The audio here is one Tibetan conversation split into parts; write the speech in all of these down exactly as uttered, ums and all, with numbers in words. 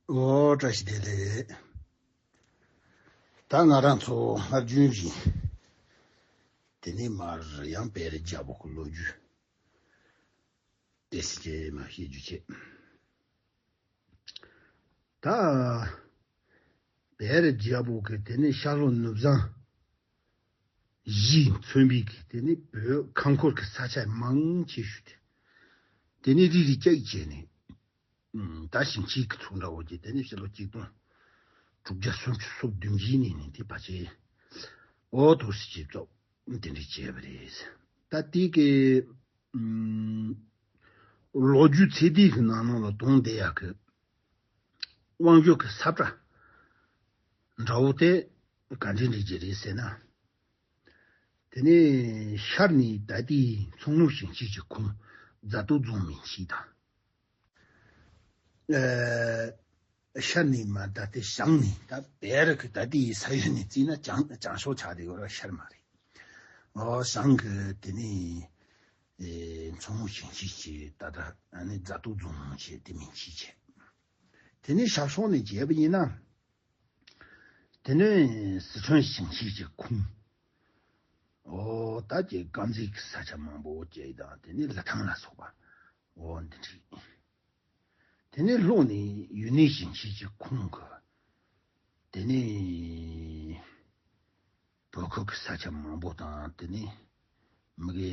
ཨོ་བཀྲ་ཤིས་བདེ་ལེགས། ད་ང་རང་ཚོ་སྔར་རྒྱུན་བཞིན་དེ་ནས་མར་ཡང་བེ་རི་རྒྱལ་པོ་གི་ལོ་རྒྱུས་དེ་སྲིད་ཀྱི་མ་བཤད་རྒྱུ་བྱེད། ད་བེ་རི་རྒྱལ་པོ་གི་དེ་ནས་ཤར་ལྷོ་ནུབ་བྱང་བཞི་མཚོན་པའི་གི་དེ་ནས་བོད་ཁམས་ཁོར་གི་ས་ཆ་མང་ཆེ་ཤོས་དེ་དེ་ནས་རི་རི་བཅད་བྱས་ནས། ད་ཞིང་ཆེན་གྱི་ཚོགས་འདྲ་བོ་ཅིག་དེ་ནས་ཕྱི་ལོ་ཆིག་སྟོང་དྲུག་བརྒྱ་སུམ་ཅུ་སོ་བདུན་གྱི་ནས་ནི་དེ་ཕལ་ཆེར་འོ་ཐུག་སྲིད་ཀྱི་ཚོགས་དེ་འདྲ་བྱས་པ་རེད། ད་དེ་གི་ལོ་རྒྱུས་ཚད་ལྡན་གྱི་ནང་ནང་ལ་དོན་དེ་ཡག་གི་དབང་ཤུགས་ཀྱི་ས་བཀྲ་འདྲ་བོ་དེ་ག་འདྲ་འདྲ་ཅིག་རེད་ཟེར་ན། དེ་ནས་ཤར་ནས་ད་ལྟའི་མཚོ་སྔོན་ཞིང་ཆེན་གྱི་ཁོངས་རྫ་སྟོད་རྫོང་མན་ཆད་དང་། ཨ། ཤར་ནས་མར་ད་ལྟའི་བྱང་ནས་ད་བེ་རི་གི་ད་ལྟའི་ས་ཡུལ་ནས་བརྩིས་ན་བྱང་བྱང་ཕྱོགས་ཆགས་བསྡད་ཡོད་ར་ཤར་མ་རེད། ཨོ་བྱང་གི་དེ་ནས་ཨེ་མཚོ་སྔོན་ཞིང་ཆེན་གྱི་ད་ལྟ་ཨ་ནི་རྫ་སྟོད་རྫོང་བྱས་དེ་མན་ཆད་བྱས། དེ་ནས་ཤར་ཕྱོགས་ནས་བྱས་པ་ཡིན་ན། དེ་ནས་སི་ཁྲོན་ཞིང་ཆེན་གྱི་ཁོངས། ཨོ་ད་ཀྱི་དཀར་མཛེས་ཀྱི་ས་ཆ་མང་པོ་བཅས་དང་དེ་ནས་ལི་ཐང་ལ་སོགས་པ། ཨོ་འདི་འདྲ། དེ་ནས་ལྷོ་ནས་ཡུན་ནན་ཞིང་ཆེན་གྱི་ཁོངས་ཀྱི། དེ་ནས་བོད་ཁུལ་གྱི་ས་ཆ་མང་པོ་དང་དེ་ནས་མི་གི་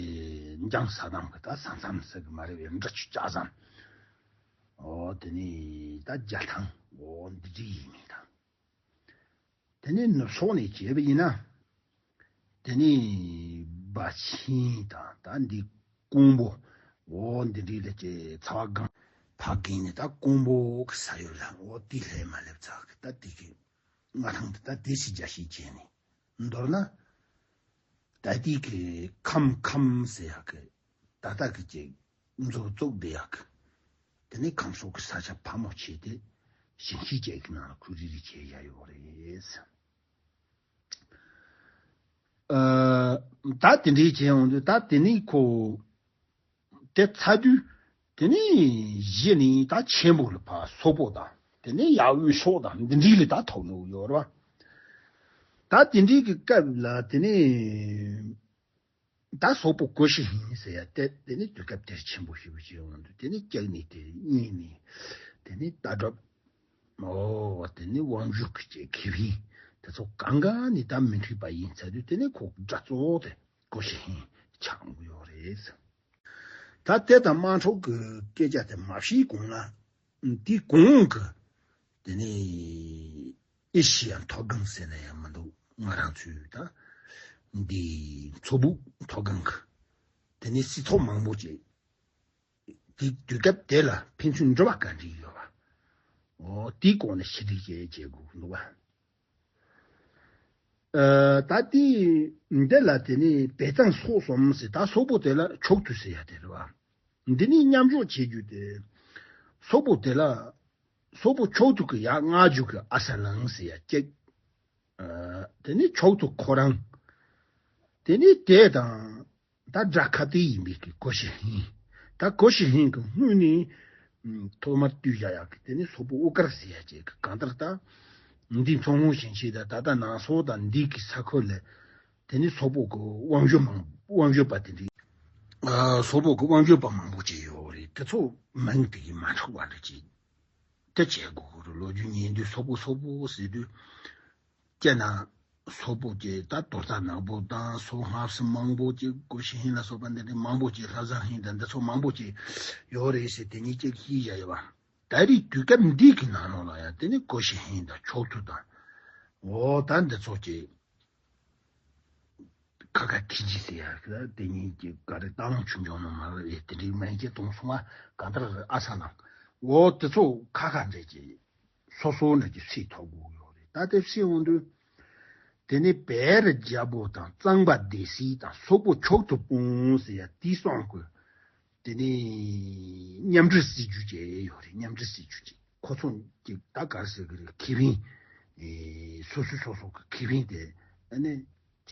འཇང་ས་དམ་གྱི་ད་ས་མཚམས་ཟེར་གི་མ་རེད་པས། འབྲི་ཆུ་ལྕགས་ཟམ། ཨོ་དེ་ནས་ད་རྒྱལ་ཐང་། ཨོ་འདི་འདྲ་ཡིན་མིན་དང་། དེ་ནས་ནུབ་ཕྱོགས་ནས་བྱས་པ་ཡིན་ན། དེ་ནས་སྦ་ཆེན་དང་ད་འདི་ཀོང་པོ། འོ་འདི་འདྲའི་ལ་ཅེ་ཚ་བ་སྒང་ཕ་རྒན་ནས་ད་ཀོང་པོ་གི་ས་ཡོད་ལ་འོ་དེ་ལྷས་མ་སླེབས་ཚ་གི་ད་དེ་གི་མངའ་ཐང་དེ་ད་དེ་ཞིག་རྒྱ་ཞིག་བྱས་ནས་མདོར་ན་ད་དེ་གི་ཁམས་ཁམས་ཟེར་ཡག་གི་ད་ལྟ་གི་ཅེ་མཛོ་བཙུགས་བསྡད་ཡག་གི་དེ་ནས་ཁམས་ཕྱོགས་ཀྱི་ས་ཆ་ཕལ་མོ་ཆེ་དེ་ཞིང་ཆེན་བཅས་ཀྱི་ནང་ལ་ཁུ་རི་རི་བྱས་བཞག་ཡོད་རེད། ཨ། ད་དེ་འདྲའི་བྱས་ཡོང་དུས་ད་དེ་ནས་ཁོ་དེ་ཚ་དུས་དེ་ནས་གཞི་ནས་ད་ཆེན་པོ་ལ་ཕར་སོག་པོ་དང་དེ་ནས་ཡར་དབུས་ཕྱོགས་དང་འདི་འདྲའི་ལ་ད་ཐོག་ནས་ཡོད་རེད་བ། ད་དེ་འདྲའི་གི་སྐབས་ལ་དེ་ནས། ད་སོག་པོ་གོ་ཤི་ཧིན་ཟེར་ཡ་དེ་དེ་ནི་དུས་སྐབས་དེར་ཆེན་པོ་ཞེ་པོ་ཞིག་ཡོང་འདུག་དེ་ནི་སྐྱག་ནི་དེ་གཉིས་ནི་དེ་ནི་ལྟ་གྲུབ། ཨོ་དེ་ནི་དབང་སྒྱུར་གྱི་ཁེ་ཕན་དེ་ཚོ་གང་ག་ནི་ད་མི་མཐུན་པ་ཡིན་ཚར་དུས་དེ་ནི་ཁོ་དགྲ་གཙོ་བོ་དེ་གོ་ཤི་ཧིན་ཆགས་ཡོད་རེད། ད་དེ་དང་དམག་འཁྲུག་གི་སྐད་ཆ་དེ་མ་བཤད་གོང་ལ། དེའི་གོང་གི་དེ་ནས་ཨེ་ཤི་ཡ་མཐོ་སྒང་ཟེར་ན་ཡང་མི་འདུག་ང་རང་ཚོའི་ད་འདི་མཚོ་སྦུག་མཐོ་སྒང་གི་དེ་ནས་སྲིད་ཚོགས་མང་པོ་ཅིག་དེ་དུས་སྐབས་དེ་ལ་ཕན་ཚུན་འབྲེལ་བ་ག་འདྲ་ཡོད་པ། འོ་དེའི་སྐོར་ནས་ཞིབ་འཇུག་བྱེད་བྱེད་དགོས་འདུག་བ། ཨ། ད་ལྟའི་འདི་ལ་དེ་ནི་བེ་ཙང་སོག་གསུམ་ཟེར་ད་སོག་པོ་དེ་ལ་ཕྱོགས་མཐུད་ཟེར་ཡ་དེ་རེད་བ། འདི་ནི་མཉམ་འཇོག་བྱེད་རྒྱུ་དེ། སོག་པོ་དེ་ལ་སོག་པོ་ཕྱོགས་མཐུད་ཀྱི་ཡ་མངའ་རྒྱུད་ཀྱི་ཨ་ས་ལང་ཟེར་ཡ་གཅིག་ཨ། དེ་ནི་ཕྱོགས་མཐུད་ཁོ་རང་། དེ་ནི་དེ་དང་། ད་དགྲ་ཁ་གཏད་ཡིན་པའི་གི་གོ་ཤི་ཧིན། ད་གོ་ཤི་ཧིན་གི་སྔོན་ནས་ཐོག་མར་བཏུལ་བཞག་ཡག་གི་དེ་ནི་སོག་པོ་དབུ་དཀར་ཟེར་ཡ་ཅིག་གི་གང་ལྟར་ད་འདི་མཚོ་སྔོན་ཞིང་ཆེན་དང་ད་ལྟ་ནང་སོག་དང་འདི་གི་ས་ཁུལ་ལ་དེ་ནི་སོག་པོ་གི་དབང་ཤུགས་མང་དབང་ཤུགས་པ་དེ་འདྲ། ཨ། སོག་པོ་གི་དབང་ཤུགས་པ་མང་པོ་ཅིག་ཡོད་རེད། དེ་ཚོ་མིང་དེ་གི་མ་འཁྲུག་པ་འདྲ་ཅིག་དེ་བྱེད་དགོས་གི་རེད། ལོ་རྒྱུས་ཉན་དུས་སོག་པོ་སོག་པོ་ཟེར་དུས། སྤྱིར་ན་སོག་པོ་ཅིག་ད་དོ་རྩ་ནག་པོ་དང་སོག་སྔགས་སུ་མང་པོ་ཅིག་གོ་ཤི་ཧིན་ལ་སོགས་པ་འདི་འདྲའི་མང་པོ་ཅིག་ལྷ་བཟང་ཧིན་དང་འདི་ཚོ་མང་པོ་ཅིག་ཡོད་རེད་ཟེར་དེ་གཉིས་ཅིག་ཤེས་བཞག་ཡོད་པ། ད་རེས་དུས་སྐབས་འདི་གི་ནང་ལོགས་ལ་ཡང་དེ་ནི་གོ་ཤི་ཧིན་དང་ཕྱོགས་མཐུད་དང་། འོ་ད་འདི་ཚོ་ཅིག་ཁ་ཁ་ཐི་ཇི་ཟེར་ཡ་གི་དེ་གཉིས་ཀྱི་ག་རེ་སྟག་ལུང་ཆོས་འབྱུང་ནང་མ་རེད་དེ་འདྲའི་མན་ཆད་གཏོང་སོང་བ་གང་ལྟར་ཨ་ས་ནང་འོ་དེ་ཚོ་ཁ་ཁ་འདྲ་ཅིག་སོ་སོ་འདྲ་གྱི་སྲིད་ཐོག་དགོས་ཡོད་རེད། ད་དེ་སྲིད་འོང་དུས་དེ་ནས་བལ་རི་རྒྱལ་པོ་དང་གཙང་པ་སྡེ་སྲིད་དང་སོག་པོ་ཕྱོགས་མཐུད་སྤུངས་ཟེར་ཡ་དེའི་སོང་གི་དེ་ནས་མཉམ་འབྲེལ་སྲིད་ཇུས་བྱས་ཡོད་རེད། མཉམ་འབྲེལ་སྲིད་ཇུས་ཅིག་ཁོ་ཚོ་གི་ད་ག་རེ་ཟེར་གི་རེད། ཁེ་ཕན་ཨེ་སོ་སོ་སོ་སོ་གི་ཁེ་ཕན་དེ་ཨ་ནི་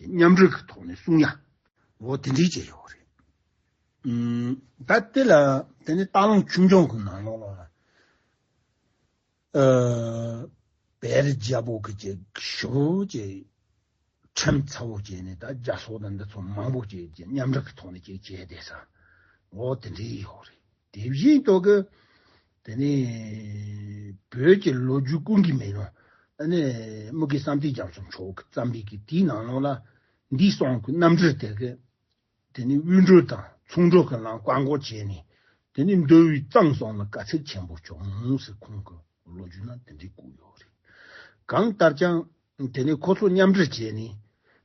མཉམ་འབྲེལ་གི་ཐོག་ནས་སྲུང་ཡ་འོ་དེ་འདྲའི་བྱས་ཡོད་རེད། ཨུམ། ད་དེ་ལ་དེ་ནས་སྟག་ལུང་ཆོས་འབྱུང་གི་ནང་ལོགས་ལ། ཨ་བལ་རྒྱལ་པོ་གི་ཅིག་ཞུ་ཅིག་ཁྲིམས་ཚ་བོ་བྱས་ནས། ད་རྒྱ་སོག་དང་འདི་ཚོ་མང་པོ་ཅིག་ཅིག་མཉམ་འབྲེལ་གི་ཐོག་ནས་ཅིག་བྱས་བསྡད་ས། འོ་དེ་འདྲའི་ཡོད་རེད། དེ་བཞིན་དུ་གི་དེ་ནས་བོད་ཀྱི་ལོ་རྒྱུས་ཀུན་གྱི་མེ་ལོང་། ཨ་ནི་མུ་གེ་བསམ་གཏན་རྒྱ་མཚོ་མཆོག་གིས་བརྩམས་པའི་གི་དེའི་ནང་ལོགས་ལ། འདི་སོང་གི་གནམ་གྲུ་དེ་གི་དེ་ནས་དབུལ་འགྲོ་དང་ཚོང་འགྲོ་གི་ལམ་བཀག་འགོག་བྱས་ནས། དེ་ནས་མདོ་དབུས་གཙང་གསུམ་ལ་དཀའ་ཚེགས་ཆེན་པོ་བྱུང་ཟེར་ཁོང་གི་ལོ་རྒྱུས་ནང་དེ་འདྲའི་བཀོད་ཡོད་རེད། གང་ལྟར་ཀྱང་དེ་ནས་ཁོ་ཚོ་མཉམ་འབྲེལ་བྱས་ནས་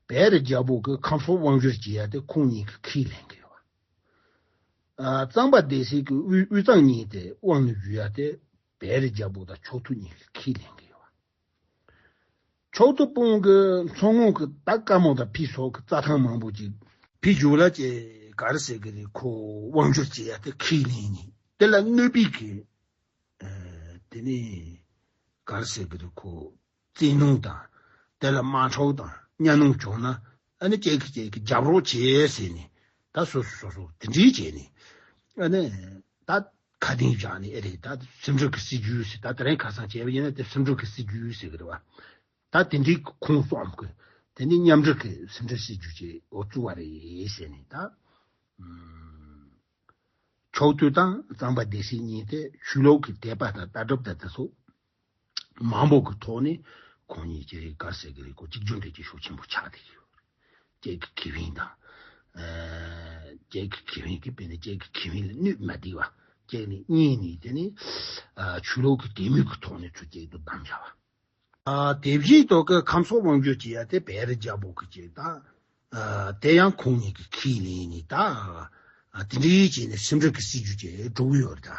བལ་རི་རྒྱལ་པོ་གི་ཁམས་སོག་དབང་བསྒྱུར་བྱེད་ཡ་དེ་ཁོང་གཉིས་ཀྱིས་ཁས་ལེན་གི་ཡོད། ཨ་གཙང་པ་སྡེ་སྲིད་ཀྱི་དབུས་དབུས་གཙང་གཉིས་དེ་དབང་ལ་བསྒྱུར་ཡ་དེ་བལ་རི་རྒྱལ་པོ་དང་ཆོ་ཐུ་གཉིས་ཀྱིས་ཁས་ལེན་གི་ཡོད། ཆོ་ཐུ་དཔོན་གྱི་མཚོ་སྔོན་གྱི་ད་ཀ་མོ་དང་ཕི་སོགས་ཀྱི་རྩྭ་ཐང་མང་པོ་ཅིག་ཕི་ཇུ་ལ་ཅེ་ག་རེ་ཟེར་གི་རེད། ཁོ་དབང་བསྒྱུར་བྱེད་ཡ་དེ་ཁས་ལེན་ནས། དེ་ལ་གནོད་པའི་གི་ཨ་དེ་ནས་ག་རེ་ཟེར་གི་རེད། ཁོ་བཙན་གནོན་དང་། དེ་ལ་དམག་འཁྲུག་དང་གཉའ་གནོན་བྱུང་ན། ཨ་ནི་ཅེ་གི་ཅེ་གི་རྒྱབ་རོགས་བྱེད་ཟེར་ནས། ད་སོ་སོ་སོ་སོ་དེ་འདྲའི་བྱས་ནས། ཨ་ནི་ད་ཁ་གདན་བཞག་ནས། ཨེ་རེད། ད་སེམས་ཁྲལ་གྱི་སྲིད་ཇུས་ཟེར། ད་དེ་རིང་ཁ་སང་བྱས་པ་ཡིན་ན་དེ་སེམས་ཁྲལ་གྱི་སྲིད་ཇུས་ཟེར་གི་རེད་བ། ད་དེ་འདྲའི་ཁོང་གསུམ་གི་དེ་ནས་མཉམ་འབྲེལ་གྱི་སེམས་ཁྲལ་སྲིད་ཇུས་ཅིག་འོ་བཙུགས་པ་རེད་ཟེར་ནས། ད་ཨུམ་ཆོ་ཐུ་དང་གཙང་པ་སྡེ་སྲིད་གཉིས་དེ་ཆོས་ལུགས་ཀྱི་དད་པ་དང་ལྟ་གྲུབ་དང་དེ་ཚོ་མང་པོ་གི་ཐོག་ནས་ཁོང་གཉིས་ཀྱི་རེ་ག་ཟེར་གི་རེད། ཁོ་གཅིག་གྱུར་འདྲ་ཅིག་ཤུགས་ཆེན་པོ་ཆགས་བསྡད་ཀྱི་ཡོད་རེད། སྐྱེས་ཀྱི་ཁེ་ཕན་དང་། ཨ་སྐྱེས་ཀྱི་ཁེ་ཕན་གྱི་དཔེ་ནས་སྐྱེས་ཀྱི་ཁེ་ཕན་ལ་གནོད་མ་བསྡད་པ། སྐྱེས་ནས་གཉིས་ནས་དེ་ནས་ཨ་ཆོས་ལུགས་ཀྱི་དད་མོས་ཀྱི་ཐོག་ནས་ཚུར་སྐྱེས་དུ་བདམས་བཞག་པ། ཨ་དེ་བཞིན་དུ་གི་ཁམས་སོག་དབང་བསྒྱུར་བྱེད་ཡ་དེ་བལ་རི་རྒྱལ་པོ་གི་ཅིག་ད། ཨ་དེ་ཡང་ཁོང་གཉིས་ཀྱི་ཁས་ལེན་ནས་ད། ཨ་དེ་འདྲའི་བྱས་ནས་སེམས་ཁྲལ་གྱི་སྲིད་ཇུས་ཅིག་འགྲོ་གི་ཡོད་རེད་ད།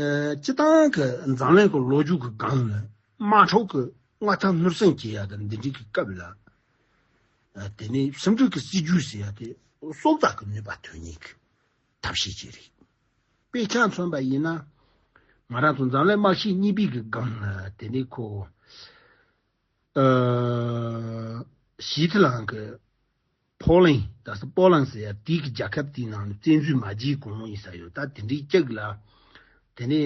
ཨ་སྤྱི་བཏང་གི་འཛམ་གླིང་གི་ལོ་རྒྱུས་ཀྱི་སྒང་ལ་དམག་འཁྲུག་གི་མངའ་ཐང་སྣུར་སྲིང་བྱེད་ཡ་དང་འདི་འདྲའི་གི་སྐབས་ལ། ཨ་དེ་ནས་སེམས་ཁྲལ་གྱི་སྲིད་ཇུས་ཟེར་ཡ་དེ་སྲོག་རྩ་གི་ནུས་པ་ཐོན་ནས་གི་ཐབས་ཤེས་ཅིག་རེད། དཔེ་ཆ་མཚོན་པ་ཡིན་ན། ང་རང་ཚོ་འཛམ་གླིང་དམག་ཆེན་གཉིས་པའི་གི་སྒང་ལ་དེ་ནས་ཁོ། ཨ་ཞི་ཐི་ལང་གི་ཕོ་ལན། ད་ས་པོ་ལན་ཟེར་ཡ་དེའི་གི་རྒྱལ་ཁབ་དེའི་ནང་ནས་བཙན་འཛུལ་མ་བྱེད་གོང་ཡིན་ས་ཡོད། ད་དེ་འདྲའི་གཅིག་ལ། དེ་ནས་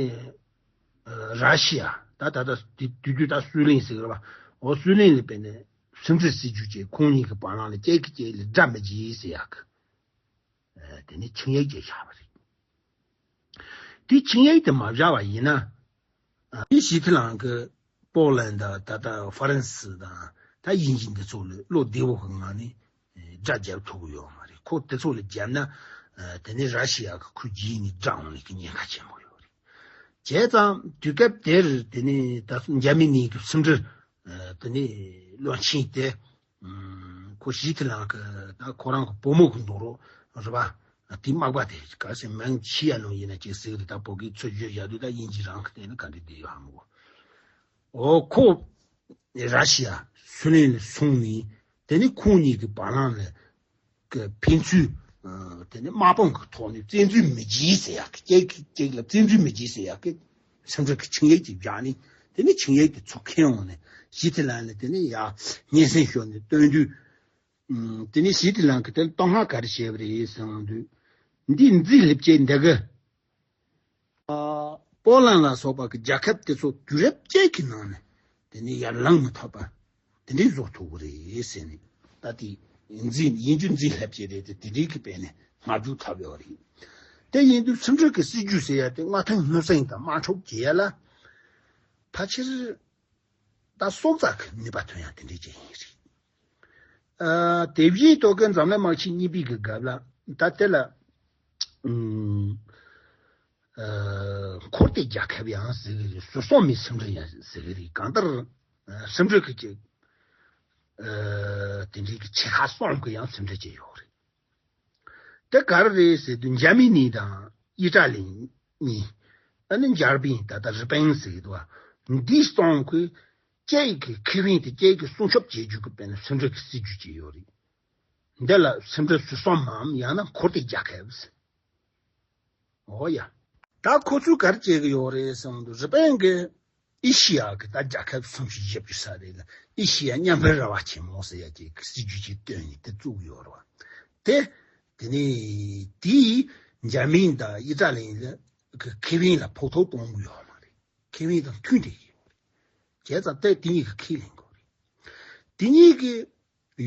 ཨ་ར་ཤི་ཡ། ད་ད་ད་དེ་དུས་དུས་ད་སུའུ་ལེན་ཟེར་གི་རེད་བ། འོ་སུའུ་ལེན་ལ་དཔེ་ནས་སེམས་ཁྲལ་སྲིད་ཇུས་བྱས། ཁོང་གཉིས་ཀྱི་བར་ལམ་ལ་གཅིག་གིས་གཅིག་ལ་དགྲ་མི་བྱེད་ཟེར་ཡ་གི། ཨ་དེ་ནས་ཆིངས་ཡིག་ཅིག་བཞག་པ་རེད། དེ་ཆིངས་ཡིག་དེ་མ་བཞག་པ་ཡིན་ན། ཨ་དེ་ཞི་ཐི་ལང་གི་པོ་ལན་དང་། ད་ལྟ་ཧྥ་རན་སི་དང་། ད་དབྱིན་ཇི་འདི་ཚོ་ལ་བློ་བདེ་བོ་གི་ངང་ནས་ཨེ་དགྲ་རྒྱབ་ཐུབ་ཀྱི་ཡོད་མ་རེད། ཁོ་དེ་ཚོ་ལ་རྒྱབ་ན། ཨ་དེ་ནས་ར་ཤི་ཡ་གི་ཁོའི་རྗེས་ནས་དགྲ་འོང་ནས་གི་ཉེན་ཁ་ཆེན་པོ་ཡོད་རེད། བྱས་ཙང་དུས་སྐབས་དེར་དེ་ནས་ད་འཇར་མ་ནི་གི་སེམས་ཁྲལ། ཨ་དེ་ནས་བློན་ཆེན་དེ། ཨུམ་ཁོ་ཞི་ཐི་ལང་གི་ད་ཁོ་རང་གི་བུ་མོ་གི་འདུག་རོགས་རེད་པ། དེའི་མག་པ་དེ་ག་ཟེ་མང་ཆི་ཡ་ལུང་ཡིན་ན་ཅིག་ཟེར་གི་རེད། ད་བོད་སྐད་ཚུར་བརྗོད་བྱ་དུས་ད་དབྱིན་ཇི་རང་གི་སྟེང་ན་ག་འདྲ་བསྡད་ཡོད་ཧ་མ་གོ། འོ་ཁོ་ར་ཤི་ཡ་སུའུ་ལེན་ལ་སོང་ནས། དེ་ནས་ཁོང་གཉིས་ཀྱི་བར་ལམ་ལ་གི་ཕན་ཚུན། ཨ་དེ་ནས་དམག་དཔུང་གི་ཐོག་ནས་བཙན་འཛུལ་མི་བྱེད་ཟེར་ཡག་གི། གཅིག་གིས་གཅིག་ལ་བཙན་འཛུལ་མི་བྱེད་ཟེར་ཡག་གི་སེམས་ཁྲལ་གྱི་ཆིངས་ཡིག་ཅིག་བཞག་ནས། དེ་ནས་ཆིངས་ཡིག་དེ་ཚུར་འཁྱེར་འོང་ནས་ཞི་ཐི་ལང་ལ་དེ་ནས་ཡར་སྙན་སེང་ཞུས་ནས་སྟོན་དུས། ཨུམ་དེ་ནས་ཞི་ཐི་ལང་གིས་དེ་ལ་བསྟོད་བསྔགས་ག་རེ་བྱས་པ་རེད་ཟེར་འོང་དུས། འདིས་འཛིང་ལྷོད་བྱས་འདི་གི། ཨ་པོ་ལན་ལ་སོགས་པ་གི་རྒྱལ་ཁབ་དེ་ཚོ་དུས་རབས་གཅིག་གི་ནང་ནས་དེ་ནས་ཡར་ལངས་མི་ཐུབ་པ་དེ་འདྲའི་བཟོ་ཐུབ་ཀྱི་རེད་ཟེར་ནས། ད་དེ་འཛིང་ཡིན་རྒྱུ་འཛིང་ལྷོད་བྱས་རེད་དེ། དེ་འདྲའི་གི་དཔེ་ནས་བསྔགས་བརྗོད་ཐོབ་ཡོད་རེད། དེ་ཡིན་དུས་སེམས་ཁྲལ་གྱི་སྲིད་ཇུས་ཟེར་ཡ་དེ་མངའ་ཐང་སྣུར་སྲིང་དང་དམག་འཁྲུག་བྱེད་ཡ་ལ་ཕལ་ཆེར་ད་སྲོག་རྩ་གི་ནུས་པ་ཐོན་ཡ་དེ་འདྲའི་ཅིག་ཡིན་རེད། ཨ་དེ་བཞིན་དུ་གི་འཛམ་གླིང་དམག་ཆེན་གཉིས་པའི་གི་སྐབས་ལ་ད་དེ་ལ། ཨུམ་ཨ་འཁོར་དེ་རྒྱལ་ཁབ་ཡང་ཟེར་གི་རེད། ཟུར་གསོག་མའི་སེམས་ཁྲལ་ཡང་ཟེར་གི་རེད། གང་ལྟར་ཨ་སེམས་ཁྲལ་གི་ཅིག་ཨ་དེ་འདྲའི་གི་ཆེ་ཁག་གསུམ་གི་ཡང་སེམས་ཁྲལ་ཅིག་ཡོད་རེད། དེ་ག་རེ་རེད་ཟེར་དུས་འཇར་མ་ནི་དང་ཨི་ཏྲ་ལི་གཉིས། ཨ་ནི་འཇར་པན། ད་ལྟ་རི་པན་ཟེར་གི་འདུག་བ། འདི་གསུམ་གི་གཅིག་གི་ཁེ་ཕན་དེ་གཅིག་གི་སྲུང་སྐྱོབ་བྱེད་རྒྱུ་གི་དཔེར་ན་སེམས་ཁྲལ་གི་སྲིད་ཇུས་ཅིག་ཡོད་རེད། འདི་ལ་སེམས་ཁྲལ་ཟུར་གསོག་མའམ་ཡང་ན་འཁོར་དེ་རྒྱལ་ཁབ་ཟེར། འོ་ཡ། ད་ཁོ་ཚོས་ག་རེ་བྱེད་གི་ཡོད་རེད་ཟེར་དུས། རི་པན་གི་ཨེ་ཤི་ཡ་གི་ད་རྒྱལ་ཁབ་སུམ་ཅུ་བཞི་བཅུ་ས་རེད་ལ། ཨེ་ཤི་ཡ་མཉམ་འབྲེལ་ར་བ་ཆེན་མོ་ཟེར་ཡ་གི་སྲིད་ཇུས་ཅིག་བཏོན་ནས་དེ་བཙུགས་ཡོད་རེད་བ། དེ་དེ་ནས་དེས་འཇར་མན་དང་ཨི་ཏྲ་ལི་ལ་གི་ཁེ་ཕན་ལ་ཕོག་ཐུག་གཏོང་གི་ཡོད་མ་རེད། ཁེ་ཝིན་དང་མཐུན་ཏེ་ཡིན། བྱས་ཙང་དེ་དེ་གཉིས་ཀྱིས་ཁས་ལེན་དགོས་རེད། དེ་གཉིས་ཀྱིས་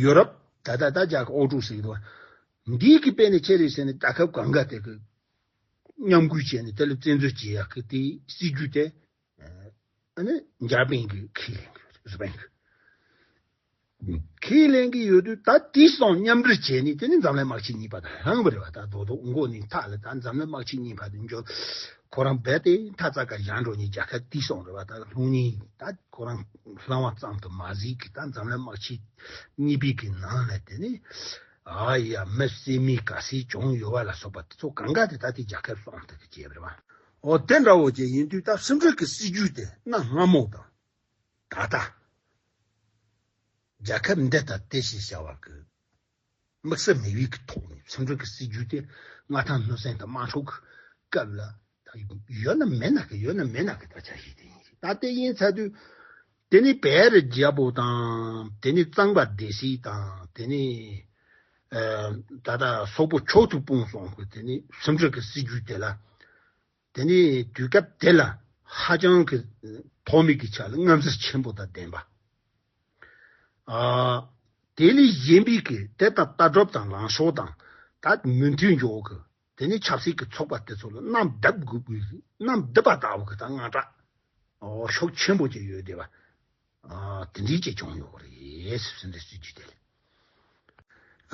ཡུ་རོབ་ད་ལྟ་ད་རྒྱ་གར་ཨོ་ཀྲུག་ཟེར་གྱི་འདུག་འདིའི་གི་དཔེ་ནས་ཆེ་རེད་ཟེར་ནས་རྒྱལ་ཁབ་གང་ག་དེ་གི་མཉམ་འགུལ་བྱས་ནས་དེ་ལ་བཙན་འཛུལ་བྱེད་ཡག་གི་དེའི་སྲིད་ཇུས་དེ་ཨ་ནི་འཇར་པན་གྱིས་ཁས་ལེན་གྱི་རེད། རི་པན་གྱིས་ཁས་ལེན་གྱི་ཡོད་དུས། ད་དེ་སོང་མཉམ་འབྲེལ་བྱས་ནས་དེ་ནི་འཛམ་གླིང་དམག་ཆེན་གཉིས་པ་དང་ལྷན་པ་རེད་བ། ད་རྡོག་རྡོག་མགོ་ནས་མཐའ་ལ་ད་འཛམ་གླིང་དམག་ཆེན་གཉིས་པ་དེ་འབྱོར། ཁོ་རང་རྦད་དེ་མཐའ་རྩ་ཀ་བཞག་འགྲོ་ནས་རྒྱལ་ཁབ་དེ་སོང་རེད་བ། ད་ལྷུང་ཉེན་ད་ཁོ་རང་ལྷུང་བ་ཙམ་དུ་མ་ཟད་ཀྱི་ད་འཛམ་གླིང་དམག་ཆེན་གཉིས་པའི་གི་ནང་ལ་དེ་ནི་ཨ་ཡ་མི་བསད་མི་ག་ཚད་བྱུང་ཡོད་བ་ལ་སོགས་པ་དེ་ཚོ་གང་ག་དེ་ད་དེ་རྒྱལ་ཁབ་སོང་དེ་གི་བྱས་པ་རེད་བ། འོ་དེ་འདྲ་བོ་ཅིག་ཡིན་དུས་ད་སེམས་ཁྲལ་གྱི་སྲིད་ཇུས་དེ་གནའ་སྔ་མོ་དང་ད་ལྟ་རྒྱལ་ཁབ་འདི་ལྟ་སྟེ་ཞེས་བྱ་བ་གི་དམིགས་བསལ་མི་བའི་གི་ཐོག་ནས་སེམས་ཁྲལ་གྱི་སྲིད་ཇུས་དེ་མངའ་ཐང་སྣུར་སྲིང་དང་དམག་འཁྲུག་གི་སྐབས་ལ་ད་ཡོད་ན་མེད་ན་གི་ཡོད་ན་མེད་ན་གི་ད་ཆ་ཤས་དེ་ཡིན། ད་དེ་ཡིན་ཚར་དུས་དེ་ནི་བལ་རི་རྒྱལ་པོ་དང་དེ་ནི་གཙང་པ་སྡེ་སྲིད་དང་དེ་ནི་ཨ་ད་ལྟ་སོག་པོ་མཆོག་ཏུ་སྤུངས་སོང་གི་དེ་ནི་སེམས་ཁྲལ་གྱི་སྲིད་ཇུས་དེ་ལ། དེ་ནས་དུས་སྐབས་དེ་ལ་ཧ་ཅང་གི་ཐོག་མའི་གི་ཆ་ལ་སྔ་ཟིལ་ཆེན་པོ་དང་ལྡན་པ། ཨ་དེ་ལས་གཞན་པའི་གི་དེ་དང་ལྟ་གྲུབ་དང་ལངས་ཕྱོགས་དང་ད་མི་མཐུན་འཇོག་གི་དེ་ནས་ཆབ་སྲིད་ཀྱི་ཚོགས་པ་དེ་ཚོ་ལ་གནམ་བརྡབ་དགོས་པའི་གནམ་བརྡིབས་པ་ལྟ་བུ་གི་ད་དངངས་སྐྲག་ཨོ་ཤུགས་ཆེན་པོ་ཅིག་ཡོད་བསྡད་པ། ཨ་དེ་འདྲའི་ཅིག་བྱུང་ཡོད་རེད་ཟེར་འདྲ་སྲིད་ཇུས་དེ་ལ།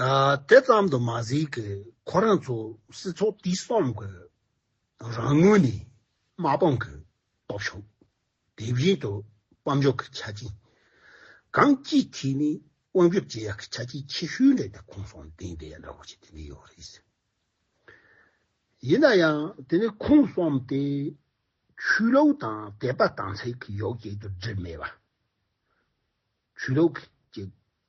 ཨ་དེ་ཙམ་དུ་མ་ཟད་གི་ཁོ་རང་ཚོ་སྲིད་ཚོགས་དེ་གསུམ་གི་རང་ངོས་ནས་དམག་དཔུང་གི་སྟོབས་ཤུགས། དེ་བཞིན་དུ་དཔལ་འབྱོར་གྱི་ཆ་རྐྱེན། གང་ཅིའི་ཐད་ནས་དབང་སྒྱུར་བྱེད་ཡག་གི་ཆ་རྐྱེན་ཆེ་ཤོས་འདྲ་དེ་ཁོང་གསུམ་ལྡན་བསྡད་ཡ་འདྲ་བོ་ཞིག་དེ་འདྲ་ཡོད་རེད། ཡིན་ན་ཡང་དེ་ནི་ཁོང་གསུམ་དེ་ཆོས་ལུགས་དང་དད་པ་དམ་ཚིག་གི་ཡོ་བྱད་དུ་སྒྲིལ་མེད་པ། ཆོས་ལུགས་ཀྱི་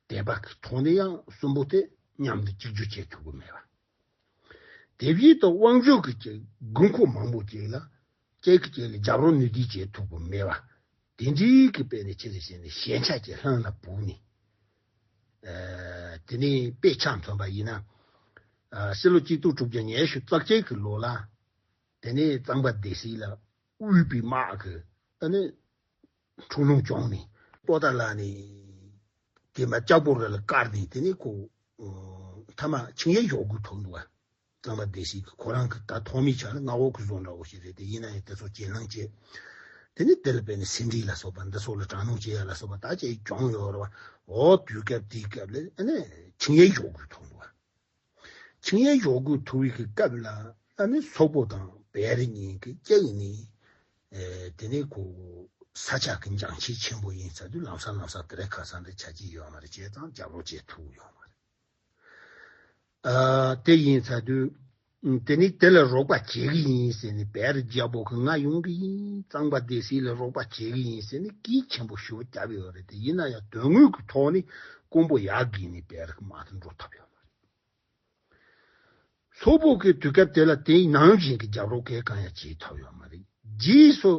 དད་པ་གི་ཐོག་ནས་ཡང་གསུམ་པོ་དེ་མཉམ་དུ་གཅིག་གྱུར་བྱེད་ཐུབ་ཀྱི་མེད་པ། དེ་བཞིན་དུ་དབང་སྒྱུར་གྱི་དགོས་མཁོ་མང་པོ་ཅིག་ལ་གཅིག་གིས་གཅིག་ལ་རྒྱབ་རོགས་ནུས་ལྡན་བྱེད་ཐུབ་ཀྱི་མེད་པ། དེ་འདྲའི་གི་དཔེ་ནས་ཆེ་རེ་བྱས་ནས་ཞན་ཆ་ཅིག་ལྷན་ལ་བུག་ནས། ཨ་དེ་ནས་དཔེ་ཆ་མཚོན་པ་ཡིན་ན། ཨ་ཕྱི་ལོ་གཅིག་སྟོང་དྲུག་བརྒྱ་ཉི་ཤུ་རྩ་གཅིག་གི་ལོ་ལ། དེ་ནས་གཙང་པ་སྡེ་སྲིད་ལ་དབུས་པའི་དམག་གི་ཨ་ནི་འཁྲུག་ལུང་བྱུང་ནས་པོ་ཏཱ་ལ་ནས་དེ་མ་ལྕགས་པོ་རི་ལ་བཀར་ནས་དེ་ནས་ཁོ་མཐའ་མ་ཆིངས་ཡིག་འཇོག་དགོས་ཐུག་འདུག་བ། གཙང་པ་སྡེ་སྲིད་ཀྱི་ཁོ་རང་གི་ད་ཐོག་མའི་ཆ་ལ་མངའ་འོག་གི་བཟོ་འདྲ་བོ་ཞིག་རེད་དེ། ཡིན་ན་ཡང་དེ་ཚོ་གྱེན་ལངས་བྱས། དེ་ནས་དེ་ལ་དཔེར་ན་སེ་འབྲས་ལ་སོགས་པ་འདི་ཚོ་ལ་དྲག་གནོན་བྱེད་ཡ་ལ་སོགས་པ་ད་ཅིག་བྱུང་ཡོད་རེད་བ། འོ་དུས་སྐབས་དེའི་སྐབས་ལ་ཨ་ནི་ཆིངས་ཡིག་འཇོག་དགོས་ཐུག་འདུག་བ། ཆིངས་ཡིག་འཇོག་དགོས་ཐུག་པའི་གི་སྐབས་ལ་ཨ་ནི་སོག་པོ་དང་བལ་རི་གཉིས་ཀྱི་གཅིག་ནི་ཨེ་དེ་ནས་ཁོ་ས་ཆ་གི་འགྱངས་ཆད་ཆེན་པོ་ཡིན་ཚར་དུས་ལམ་སང་ལམ་སང་དེ་རིང་ཁ་སང་འདི་ཆ་གཅིག་ཡོད་མ་རེད། བྱས་ཙང་རྒྱབ་རོགས་བྱེད་ཐུབ་ཡོད་མ་རེད། ཨ་དེ་ཡིན་ཚར་དུས་དེ་ནས་དེ་ལ་རོགས་པ་བྱེད་གི་ཡིན་ཟེར་ནས་བལ་རི་རྒྱལ་པོ་གི་ང་ཡོང་གི་ཡིན། གཙང་པ་སྡེ་སྲིད་ལ་རོགས་པ་བྱེད་གི་ཡིན་ཟེར་ནས་གལ་ཆེན་པོ་ཞེ་པོ་བརྒྱབ་ཡོད་རེད་དེ། ཡིན་ན་ཡང་དོན་དངོས་ཀྱི་ཐོག་ནས་ཀོང་པོ་ཡར་བརྒལ་ནས་བལ་རི་གི་དམག་དེ་འགྲོ་ཐུབ་ཡོད་མ་རེད། སོག་པོ་གི་དུས་སྐབས་དེ་ལ་དེའི་ནང་བཞིན་གྱི་རྒྱབ་རོགས་གང་ཡང་བྱེད་ཐུབ་ཡོད་མ་རེད། རྗེས་སུ་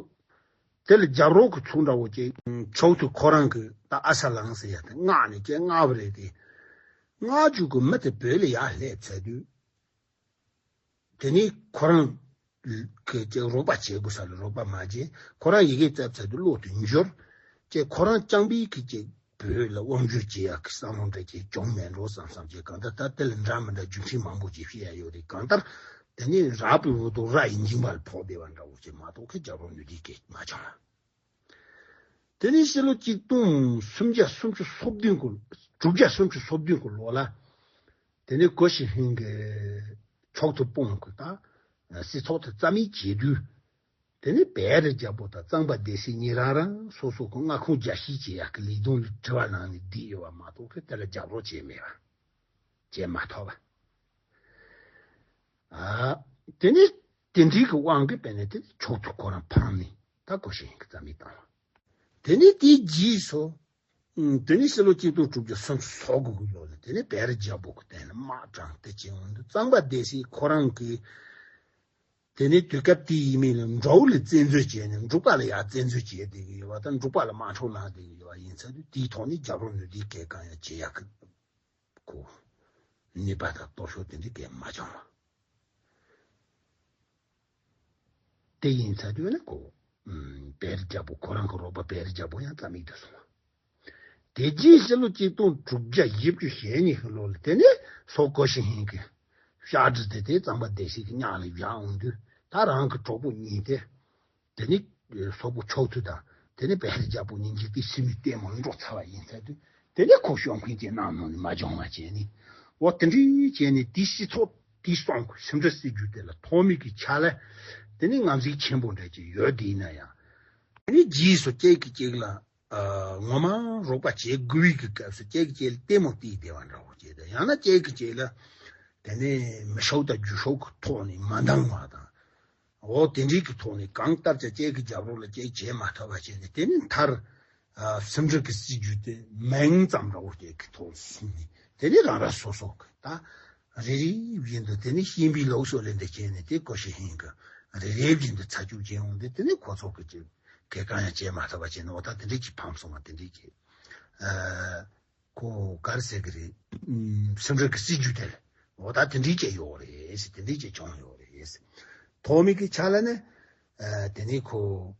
དེ་ལ་རྒྱབ་རོགས་ཀྱི་ཚུལ་འདྲ་བོ་ཅིག་མཆོག་ཏུ་ཁོ་རང་གི་ད་ཨ་ས་ལང་ཟེར་ཡ་དེ་མངགས་ནས་ཅིག་མངགས་པ་རེད་དེ། མངགས་བཅུག་གི་མི་དེ་བོད་ལ་ཡར་སླེབས་ཚར་དུས། དེ་ནས་ཁོ་རང་གི་ཅིག་རོགས་པ་བྱེད་དགོས་ས་ལ་རོགས་པ་མ་བྱས། ཁོ་རང་ཡི་གེ་བཙལ་ཚར་དུས་བློ་དེ་འགྱུར། ཅེས་ཁོ་རང་རྐྱང་པའི་གི་ཅིག་བོད་ལ་དབང་བསྒྱུར་བྱེད་ཡག་གི་བསམ་བློ་འདྲ་ཅིག་བྱུང་མེད་འགྲོ་བསམ་བསམ་ཅིག་གང་ལྟར་ད་དེ་ལ་འདྲ་མི་འདྲ་རྒྱུ་མཚན་མང་པོ་ཅིག་བཤད་ཡ་ཡོད་རེད། གང་ལྟར་དེ་ནས་རགས་པའི་འོག་ཏུ་ར་ཡི་འཇིང་པ་ལ་ཕོག་བསྡད་པ་འདྲ་བོ་ཅིག་མ་གཏོགས་ཁོས་རྒྱབ་རོགས་ནུས་ལྡན་གང་མ་བྱུང་བ། དེ་ནས་ཕྱི་ལོ་གཅིག་སྟོང་སུམ་བརྒྱ་སུམ་ཅུ་སོ་བདུན་གི་དྲུག་བརྒྱ་སུམ་ཅུ་སོ་བདུན་གི་ལོ་ལ། དེ་ནས་གོ་ཞི་ཧིན་གྱིས་མཆོག་ཏུ་སྤུངས་གི་ད་སྲིད་ཚོགས་དེ་རྩ་མེད་བྱེད་དུས། དེ་ནས་བལ་རི་རྒྱལ་པོ་དང་གཙང་པ་སྡེ་སྲིད་གཉིས་རང་རང་སོ་སོ་གི་མངའ་ཁོངས་རྒྱ་བཤིག་བྱེད་ཡག་གི་ལས་དོན་ལ་དྲི་བ་གནང་ནས་བསྡད་ཡོད་པ་མ་གཏོགས་ཁོས་དེ་ལ་རྒྱབ་རོགས་བྱས་མེད་པ། བྱས་མ་ཐུབ་པ། ཨ། དེ་ནས་དེ་འདྲའི་གི་དབང་གིས་དཔེར་ན་དེ་མཆོག་ཏུ་ཁོ་རང་འཕངས་ནས་ད་གོ་ཞི་ཧིན་གྱིས་རྩ་མེད་བཏང་བ། དེ་ནས་དེའི་རྗེས་སུ། ཨུམ། དེ་ནས་ཕྱི་ལོ་གཅིག་སྟོང་དྲུག་བརྒྱ་སུམ་ཅུ་སོ་དགུ་གི་ལོ་ལ་དེ་ནས་བལ་རི་རྒྱལ་པོ་གི་སྟེང་ལ་དམག་དྲངས་ཏེ་བྱས་འོང་དུས་གཙང་པ་སྡེ་སྲིད་ཁོ་རང་གིས། དེ་ནས་དུས་སྐབས་དེའི་མི་ལ་འབྲོག་ལ་བཙན་འཛུལ་བྱས་ནས་འབྲོག་པ་ལ་ཡང་བཙན་འཛུལ་བྱས་བསྡད་ཀྱི་ཡོད་པ་དང་། འབྲོག་པ་ལ་དམག་འཁྲུག་ལངས་བསྡད་ཀྱི་ཡོད་པ་ཡིན་ཚེ་དུས་དེའི་ཐོག་ནས་རྒྱབ་རོགས་ནུས་ལྡན་གང་ཡང་བྱེད་ཡག་གི་ཁོ་ནུས་པ་དང་སྟོབས་ཤུགས་དེ་འདྲ་གང་མ་བྱུང་བ། དེ་ཡིན་ཚ་དུས་ནི་ཁོ་ བེ་རི་རྒྱལ་པོ་ཁོ་རང་གི་རོགས་པ་བེ་རི་རྒྱལ་པོ་ཡང་རྩ་མེད་དུ་སོང་བ། དེ་རྗེས་ཕྱི་ལོ་གཅིག་སྟོང་དྲུག་བརྒྱ་བཞི་བཅུ་ཞེ་གཉིས་ཀྱི་ལོ་ལ་དེ་ནས་སོག་གོ་ཤི་ཧིན་གྱི་ཤར་ཊི་དེ་དེ་གཙང་པ་སྡེ་སྲིད་ཀྱི་མྱིང་ལ་བཞག་འོང་དུས། ད་རང་གི་གྲོགས་པོ་གཉིས་དེ། དེ་ནི་སོག་པོ་ཕྱོགས་མཐུད་དང་། དེ་ནི་བེ་རི་རྒྱལ་པོ་གཉིས་འཇིགས་པའི་སྲིད་མི་ལྟད་མོ་འགྲོ་ཚར་བ་ཡིན་ཚར་དུས། དེ་ནི་ཁོ་ཤོག་མཁན་གྱི་ནང་ནང་ནས་མ་བྱུང་བ་བྱས་ནས། འོ་དེ་འདྲའི་བྱས་ནས་དེའི་སྤྱི་ཚོགས་དེའི་སོང་གི་སེམས་ཁྲལ་སྲིད་ཇུས་དེ་ལ་ཐོག་མེད་ཀྱི་ཆ་ལ། དེ་ནི་རྔམ་ཟིག་ཆེན་པོ་འདྲ་ཅིག་ཡོད་དེ་ཡིན་ན་ཡང་། དེ་ནི་རྗེས་སུ་གཅིག་གིས་གཅིག་ལ་ངོ་མ་རོགས་པ་བྱེད་དགོས་པའི་གི་སྐབས་སུ་གཅིག་གིས་གཅིག་ལ་ལྟད་མོ་བལྟས་བསྡད་པ་འདྲ་བོ་བྱས་ཏེ། ཡང་ན་གཅིག་གིས་གཅིག་ལ་དེ་ནི་མི་ཤོག་དང་རྒྱུ་ཤོག་གི་ཐོག་ནས་མ་འདང་བ་དང་། འོ་དེ་འདྲའི་གི་ཐོག་ནས་གང་ལྟར་ཀྱང་གཅིག་གི་རྒྱབ་རོགས་ལ་གཅིག་བྱེད་མ་ཐུབ་པ་བྱས་ནས། དེ་ནི་མཐར་སེམས་ཁྲལ་གི་སྲིད་ཇུས་དེ་མིང་ཙམ་འདྲ་བོ་གཅིག་གི་ཐོག་སོང་ནས། དེ་ནི་རང་རང་སོ་སོ་གི་ད་རེ་རེ་བཞིན་དུ་དེ་ནི་ཤན་པའི་ལུགས་སྲོལ་ལས་འདི་བྱས་ནས། དེ་ཀོ་ཤི་ཧིན་གི་རེ་རེ་བཞིན་དུ་ཚ་བཅུག་བྱས་འོང་དུས། དེ་ནི་ཁོ་ཚོ་གི་གཅིག་གལ་གང་ཡང་བྱེད་མ་ཐུབ་པ་བྱས་ནས། འོ་ད་དེ་འདྲའི་གི་ཕམ་སོང་བ་དེ་འདྲའི་གི་ཁོ་ག་རེ་ཟེར་གི་རེད། སེམས་ཁྲལ་གི་སྲིད་ཇུས་དེ་ལ་འོ་ད་དེ་འདྲའི་བྱས་ཡོད་རེད་ཟེར། དེ་འདྲའི་བྱས་བྱུང་ཡོད་རེད་ཟེར། ཐོག་མེད་ཀྱི་ཆ་ལ་ནི་དེ་ནི་ཁོ་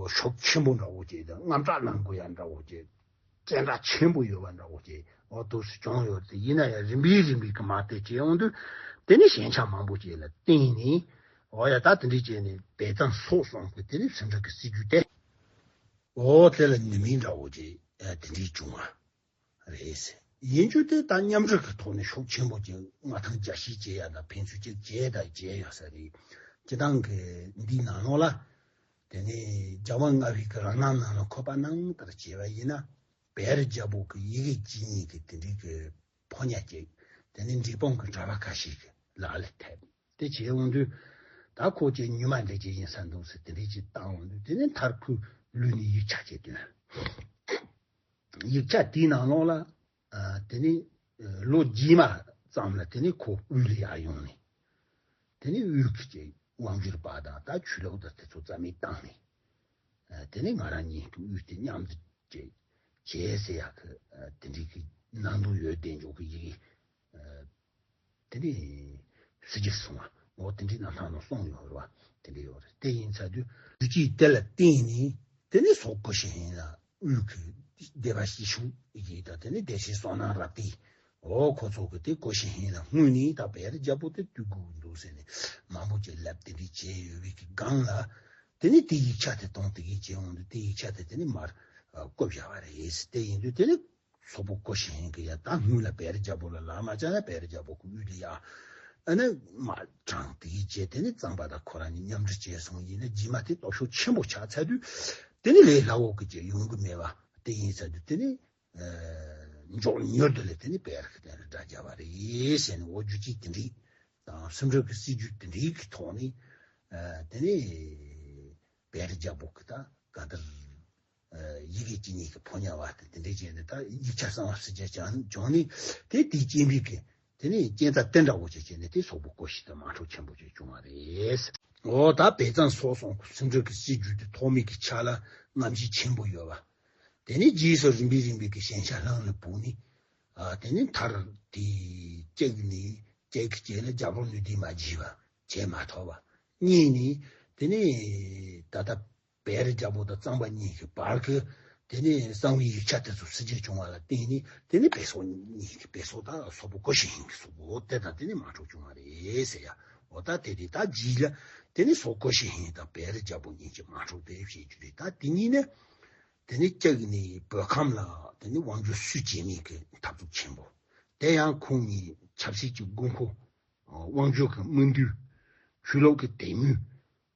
ཤུགས་ཆེན་པོ་འདྲ་བོ་བྱས་དང་། དངངས་སྐྲག་གནང་དགོས་ཡ་འདྲ་བོ་བྱས། བཙན་དྲག་ཆེན་པོ་ཡོད་པ་འདྲ་བོ་བྱས། འོ་དུས་སུ་བྱུང་ཡོད་རེད། ཡིན་ན་ཡང་རིམ་པས་རིམ་པས་ཀྱི་མ་དེ་བྱས་འོང་དུས། དེ་ནི་ཞན་ཆ་མང་པོ་ཅིག་ལ་བརྟེན་ནས། འོ་ཡ་ད་དེ་འདྲའི་བྱས་ནས་བེ་ཙང་སོག་གསུམ་གྱི་དེ་ནི་སེམས་ཁྲལ་གི་སྲིད་ཇུས་དེ། འོ་དེ་ལ་ནུས་མེད་འདྲ་བོ་ཅིག་དེ་འདྲའི་བྱུང་བ་རེད། ཡིན་རྒྱུ་དེ་ད་མཉམ་འབྲེལ་གྱི་ཐོག་ནས་ཤུགས་ཆེན་པོ་ཅིག་མངའ་ཐང་རྒྱ་སྐྱེད་བྱེད་ཡ་ད་ཕན་ཚུན་ཅིག་བྱས་དང་བྱས་ཡོད་ས་རེད། སྤྱི་བཏང་གི་འདིའི་ནང་ལོགས་ལ། དེ་ནས་རྒྱལ་བ་ལྔ་པའི་གི་རང་སྣང་ནང་ལ་འཁོད་པ་ནང་ལྟར་བྱས་པ་ཡིན་ན། བེ་རི་རྒྱལ་པོ་གི་ཡི་གེ་གཅིག་གཉིས་ཀྱི་དེ་འདྲའི་གི་ཕོ་ཉ་ཅིག་དེ་ནས་འབྲས་སྤུངས་ཀྱི་གྲྭ་པ་ཁ་ཤས་ཀྱི་ལག་ལ་ཐེབས། དེ་བྱས་འོང་དུས། ད་ཁོ་ཅིག་ཉུལ་མ་འདྲ་ཅིག་ཡིན་ས་འདུག་ཟེར། དེ་འདྲའི་ཅིག་བཏང་འོང་དུས། དེ་ནས་མཐར་ཁོའི་ལུས་ནས་ཡིག་ཆ་ཅིག་ཐོན། ཡིག་ཆ་དེའི་ནང་ལོགས་ལ། ཨ། དེ་ནས་ལོ་རྗེས་མ་ཙམ་ལ་དེ་ནས་ཁོ་དབུས་ལ་ཡར་ཡོང་ནས། དེ་ནས་དབུས་ཀྱི་དབང་སྒྱུར་པ་དང་ད་ཆོས་ལུགས་དང་དེ་ཚོ་རྩ་མེད་བཏང་ནས། ཨ། དེ་ནས་ང་རང་གཉིས་ཀྱི་དབུས་དེ་མཉམ་དུ་བྱས་བྱས་ཟེར་ཡག་གི། ཨ། དེ་འདྲའི་གི་ནང་དུ་ཡོད་དེ་འཇོག་གི་ཡི་གེ། ཨ། དེ་ནས་ཕྱི་རྒྱལ་སོང་བ། འོ་དེ་འདྲའི་རྣམ་ཐར་ནང་གསུངས་ཡོད་རེད་བ། དེ་འདྲ་ཡོད་རེད། དེ་ཡིན་ཚར་དུས་རྒྱུ་ཅིག་དེ་ལ་བརྟེན་ནས། དེ་ནས་སོག་གོ་ཤི་ཧན་ལ་དབུས་ཀྱི་སྡེ་པ་ཞི་ཤུ་ཡི་དང་། དེ་ནས་སྡེ་སྲིད་བསོད་ནམས་རབ་བརྟན། འོ་ཁོ་ཚོ་གི་དེ་གོ་ཤི་ཧན་ལ་སྔོན་ནས་ད་བེ་རི་རྒྱལ་པོ་དེ་བཏུལ་དགོས་འདུག་ཟེར་ནས་མང་པོ་ཅིག་ལབ། དེ་འདྲ་བྱས་ཡོད་པའི་གི་སྒང་ལ། དེ་ནས་དེ་ཡིག་ཆ་དེ་དང་དེ་གིས་བྱས་འོང་དུས། དེ་ཡིག་ཆ་དེ་དེ་ནས་མར་བཀོད་བཞག་པ་རེད། དེ་ཡིན་དུས་དེ་ནས། སོག་པོ་གོ་ཤི་ཧན་གྱིས་ཡ་ད་སྔོན་ལ་བེ་རི་རྒྱལ་པོ་ལ་ལག་མ་བཅངས་ན། བེ་རི་རྒྱལ་པོ་གི་དབུས་ལ་ཡ་ཨ་ནི་མ་དྲངས། དེ་གིས་བྱས་དེ་ནི་གཙང་པ་དང་ཁོ་རང་གཉིས་མཉམ་འབྲེལ་བྱས་སོང་། ཡིན་ན་རྗེས་མ་དེ་སྟོབས་ཤུགས་ཆེན་པོ་ཆགས་ཚར་དུས། དེ་ནི་ལས་སླ་བོ་གི་བྱས་ཡོང་གི་མེད་པ་དེ་ཡིན་ཚར་དུས། དེ་ནི་མགྱོགས་མྱུར་དུ་ལས་དེ་ནི་བེ་རི་གི་དེ་ལ་དགྲ་བརྒྱབ་པ་རེད་ཟེར་ནས། འོ་རྒྱུ་ཅིག་དེ་འདྲའི་དང་། སེམས་ཁྲལ་གི་སྲིད་ཇུས་དེ་འདྲའི་གི་ཐོག་ནས། ཨ། དེ་ནི་བེ་རི་རྒྱལ་པོ་གི་ད་ག་དར། ཡི་གེ་གཅིག་གཉིས་ཀྱི་ཕོ་ཉ་བ་དེ་དེ་འདྲས་བྱས་ནས། ད་ཡིག་ཆ་གསང་བ་ཕྱི་རྒྱལ་བྱུང་ནས། དེ་དེའི་རྐྱེན་པས་ཀྱི་དེ་ནས་རྐྱེན་རྩ་དེ་འདྲ་བོ་ཅིག་བྱས་ནས། དེ་སོག་པོ་གོ་ཤི་དེ་དམག་འཁྲུག་ཆེན་པོ་ཅིག་བྱུང་བ་རེད། འོ་ད་བེ་ཙང་སོག་གསུམ་གྱི་སེམས་ཁྲལ་གྱི་སྲིད་ཇུས་དེ་ཐོག་མེད་ཀྱི་ཆ་ལ་རྔམ་བརྗིད་ཆེན་པོ་ཡོད་པ། དེ་ནས་རྗེས་སུ་རིམ་པས་རིམ་པས་ཀྱི་ཞན་ཆ་ལྷང་ལ་བུད་ནས། ཨ། དེ་ནས་མཐར་དེ་གཅིག་ནས་གཅིག་གི་རྗེས་ལ་རྒྱབ་རོགས་ནུས་ལྡན་མ་བགྱིས་པ། བྱས་མ་ཐུབ་པ། གཉིས་ནས་དེ་ནས་ད་ལྟ་བེ་རི་རྒྱལ་པོ་དང་གཙང་པ་གཉིས་ཀྱི་བར་གྱི་དེ་ནས་གསང་བའི་ཡིག་ཆ་དེ་ཚོ་ཕྱི་རྒྱལ་བྱུང་བ་ལ་བརྟེན་ནས། དེ་ནས་བེ་སོག་གཉིས་ཀྱི། བེ་སོག་དང་སོག་པོ་གོ་ཤི་ཧན་གྱི་སོག་པོ་དེ་དང་དེ་ནས་དམག་འཁྲུག་བྱུང་བ་རེད་ཟེར་ཡ། འོ་ད་དེ་དེ་ད་རྗེས་ལ་དེ་ནས་སོག་གོ་ཤི་ཧན་དང་བེ་རི་རྒྱལ་པོ་གཉིས་ཀྱི་དམག་འཁྲུག་དེ་བྱེད་རྒྱུ་རེད། ད་དེ་གཉིས་ནས་དེ་ནས་གཅིག་ནས་བོད་ཁམས་ལ་དེ་ནས་དབང་སྒྱུར་སུས་བྱེད་མིན་གྱི་འཐབ་རྩོད་ཆེན་པོ། དེ་ཡང་ཁོང་གཉིས་ཆབ་སྲིད་ཀྱི་དགོས་མཁོ། དབང་སྒྱུར་གྱི་མི་འདུས། ཆོས་ལུགས་ཀྱི་དད་མོས།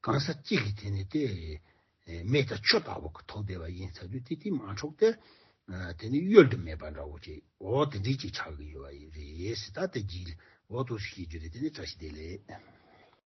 གང་ཟག་གཅིག་གི་དེ་ནས་དེ་མེ་དང་ཆུ་ལྟ་བུ་གི་ཐོག་བསྡད་པ་ཡིན་ཚར་དུས། དེ་དེ་དམག་འཁྲུག་དེ་དེ་ནས་གཡོལ་དུ་མེད་པ་འདྲ་བོ་ཅིག་འོ་དེ་འདྲའི་ཅིག་ཆགས་ཀྱི་ཡོད་པ་ཡིན་རེད་ཟེར། ད་དེ་རྗེས་ལ་འོ་དེ་ཚོ་ཤེས་རྒྱུ་རེད། དེ་ནས་བཀྲ་ཤིས་བདེ་ལེགས།